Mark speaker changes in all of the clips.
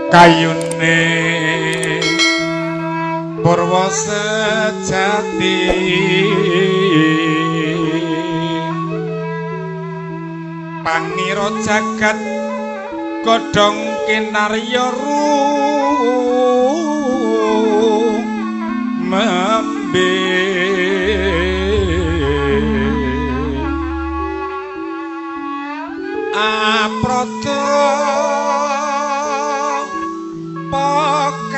Speaker 1: Kayune purwa sejati pangira jagat godhong kinarya rumembe aprata pokang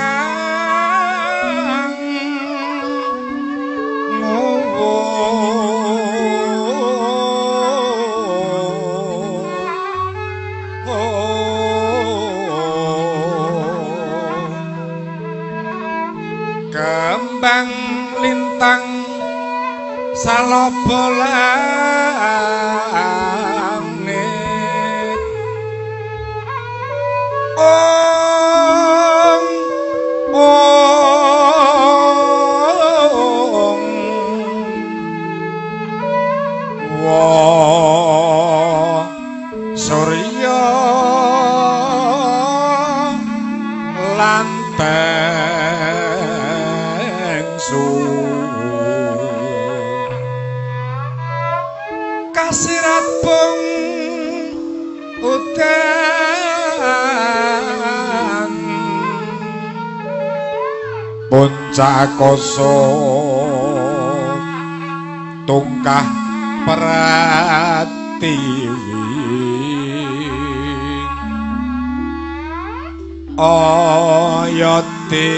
Speaker 1: kembang lintang salobo langit ong ong wa surya lan tengsu kasirat bung udan puncak koso tungkah pratiwi oyote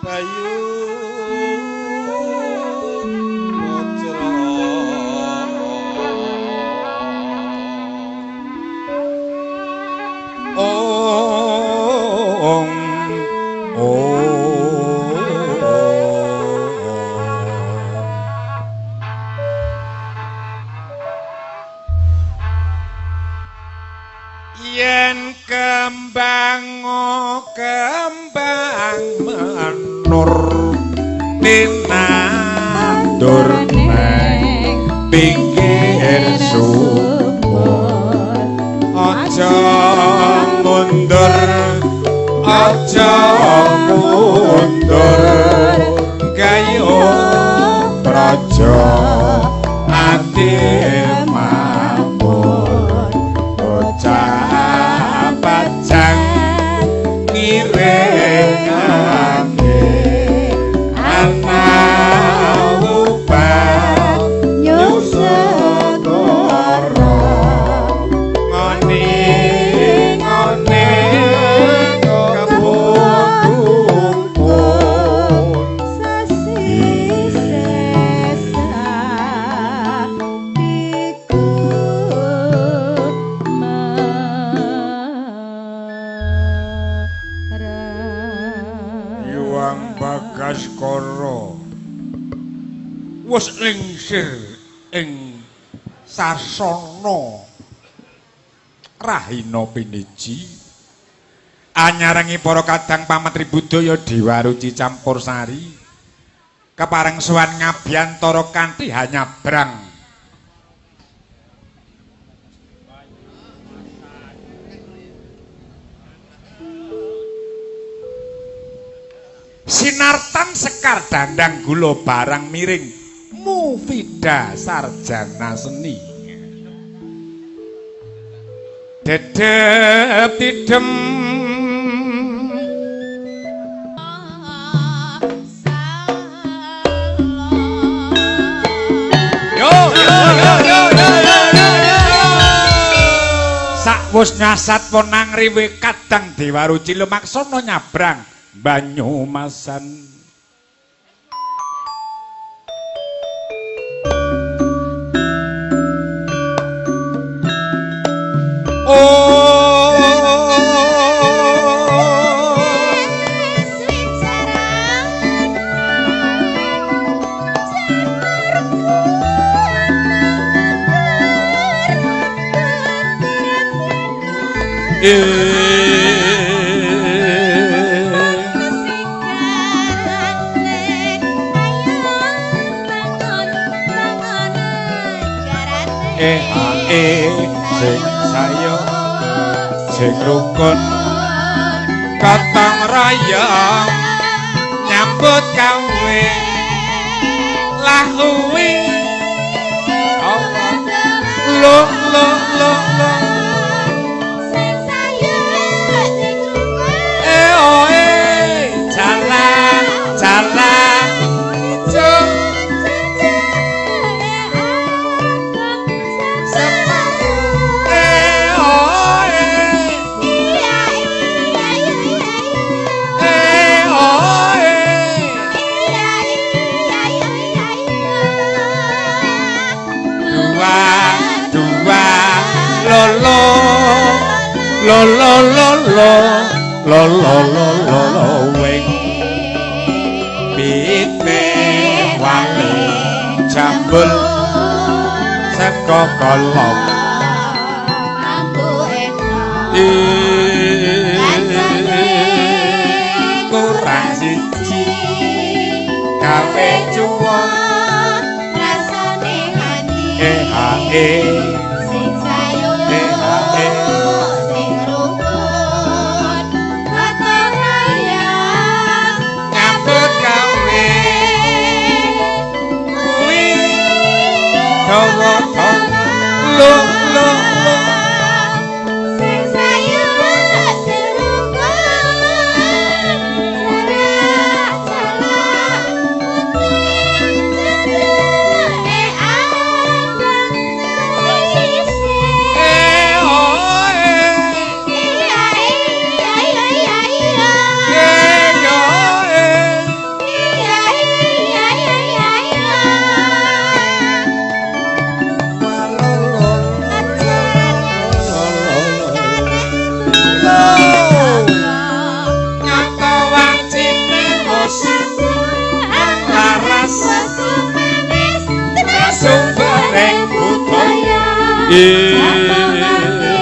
Speaker 1: bayu putra ong ong yen kembang kembang menur tinandur neng pinggir sumur aja mundur aja mundur gayo praja ati mabur bocah pajang ngiringake ana uban nyusukara ngoni ngone kebun kumpul
Speaker 2: sasi sesa iku marang
Speaker 1: Yuang Bagaskara wis lingsir ing sasana Rahina Piniji anyarengi para kadang pametri budaya Dewa Ruci Campur Sari kepareng sowan ngabiyantara kanthi hanyabrang Sinartan sekar dandang gula barang miring Mufida sarjana seni dedep tidem yo yo yo yo yo yo yo yo sakwus nyasat ponang riwe kadang Dewa Ruci lumaksana nyabrang Banyumasan. Oh E A E sing sayo sing rukun gotong royong nyambut gawe lah kuwi lo lo lo lo
Speaker 2: Sing sayur sing rukun
Speaker 1: e o e jalan jalan ijo e o e e o e dua dua lo lo lo lo lo lo lo lo lo lo lo wing pite wale jambul saka kolong kurang siji gawe cuwong e ha e
Speaker 2: Sing sayur
Speaker 1: e ha e
Speaker 2: sing rukun gotong royong
Speaker 1: nyambut gawe kuwi dawa dawa lo lo lo
Speaker 2: Sing sayur sing rukun jalak jalak putih e abang sisi
Speaker 1: e o e
Speaker 2: iya iya iya iya iya
Speaker 1: e yo e
Speaker 2: iya iya iya iya
Speaker 1: Nyata wacine wis laras sumbering budaya e a e a e a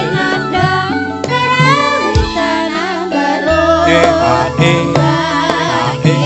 Speaker 1: e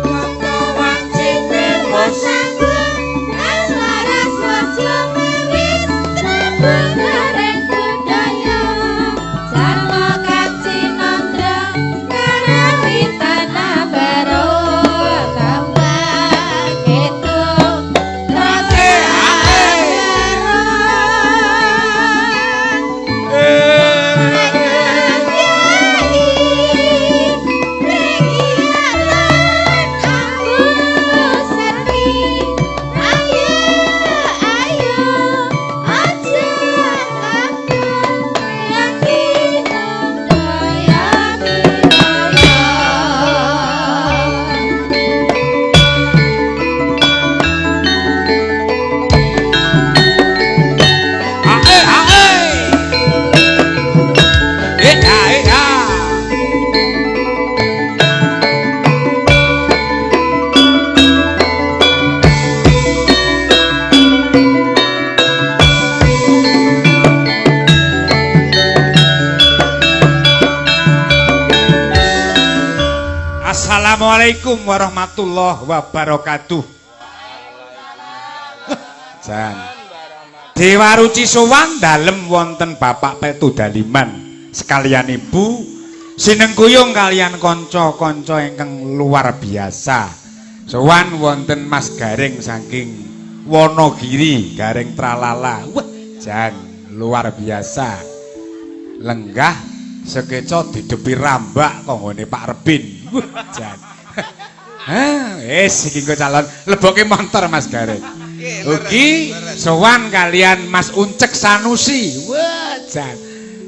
Speaker 1: Nyata wacine wis a e a e e a e a. Assalamualaikum warahmatullahi wabarakatuh. Jan. Dewa Ruci sowan dalem wonten Bapak Petu Daliman sekalian Ibu sinengkuyung kalian kanca-kanca ingkang luar biasa. Sowan wonten Mas Gareng saking Wonogiri, Gareng Tralala. Wah, jan luar biasa. Lenggah sekeca didepi rambak kanggone Pak Rebin. Wah, jan. Hah, wis iki engko calon leboke montor Mas Gareng. Ugi sowan kalian Mas Uncek Sanusi. Wah, jan.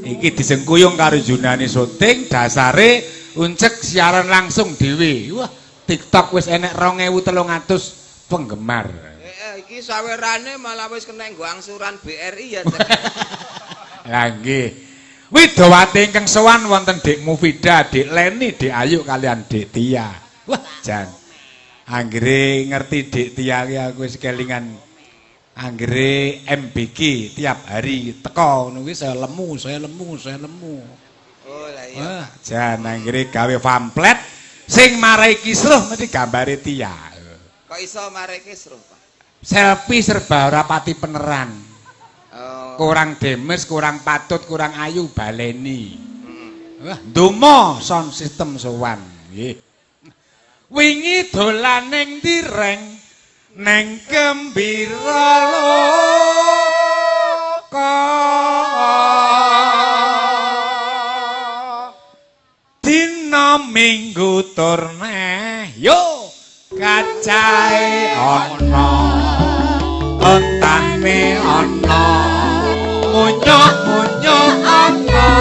Speaker 1: Iki disengkuyung karo Yunani syuting dasare Uncek siaran langsung dhewe. Wah, TikTok wis enek 2300 penggemar.
Speaker 3: iki sawerane malah wis kena nggo angsuran BRI ya. Cek.
Speaker 1: Lah nggih. Widowati ingkang sowan wonten Dik Mufida, Dik Leni, Dik Ayu kalian Dik Tia. Wah, jan. Anggere ngerti Dik Tia ki aku wis kelingan anggere MBG tiap hari teko ngono kuwi saya lemu, saya lemu, saya lemu.
Speaker 3: Oh lah iya.
Speaker 1: Wah, jan anggere gawe pamflet sing marai kisruh mesti gambare Tia.
Speaker 3: Kok iso marai kisruh, Pak?
Speaker 1: Selfie serba ora pati peneran.
Speaker 3: Oh.
Speaker 1: Kurang demes, kurang patut, kurang ayu baleni. Wah, ndonga sound system sowan. Nggih. Wingi dolan ning direng neng Gembira Loka. Dina Minggu tur neh yo kacahe ana ontane ana munyuk-munyuk ana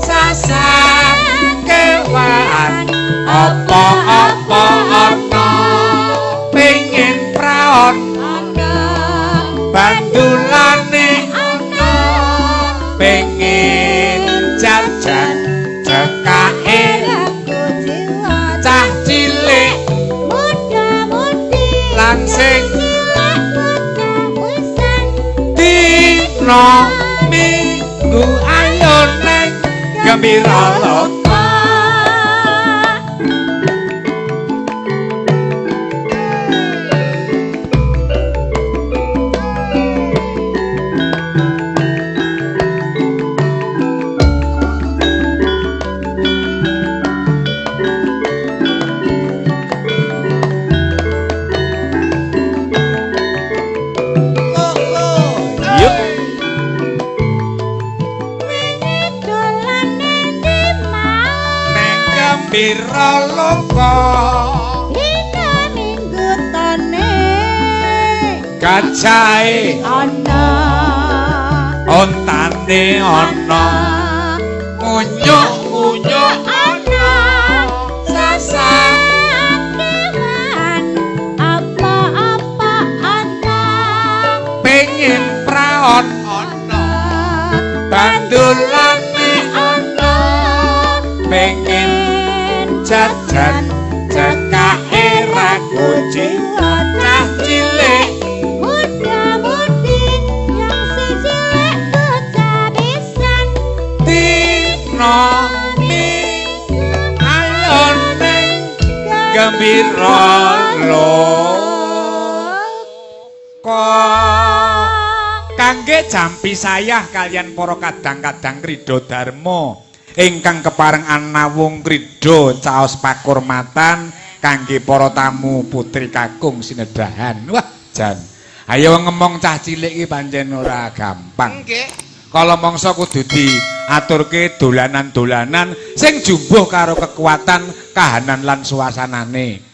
Speaker 1: sasar kewan apa-apa ana pengin praon
Speaker 2: Ana
Speaker 1: bandulane
Speaker 2: ana
Speaker 1: pengin jajan cekake
Speaker 2: laku jiwa
Speaker 1: cah cilik
Speaker 2: muda-mudi
Speaker 1: lan sing
Speaker 2: cilik bocah pisan.
Speaker 1: Dina Minggu ayo neng Gembira Loka. Yuk.
Speaker 2: Wingi dolan ning Dimas
Speaker 1: Neng Gembira Loka
Speaker 2: dina Minggu tone
Speaker 1: gajahe
Speaker 2: ana
Speaker 1: ontane ana munyuk-munyuk
Speaker 2: ana
Speaker 1: sasar
Speaker 2: kewan apa-apa ana
Speaker 1: pengin praon ana bandulane
Speaker 2: ana
Speaker 1: pengin jajan cekake raguci cah cilik
Speaker 2: muda-mudi yang si cilik bocah pisan.
Speaker 1: Dina Minggu ayo neng Gembira Loka kangge jampi sayah kalian para kadang-kadang Krida Dharma ingkang kepareng anawung krida caos pakurmatan kangge para tamu putri kakung sinedahan. Wah, jan. Ayo ngemong cah cilik iki pancen ora gampang.
Speaker 3: Nggih.
Speaker 1: Kala mangsa kudu diaturke dolanan-dolanan sing jumbuh karo kekuatan kahanan lan suasanane.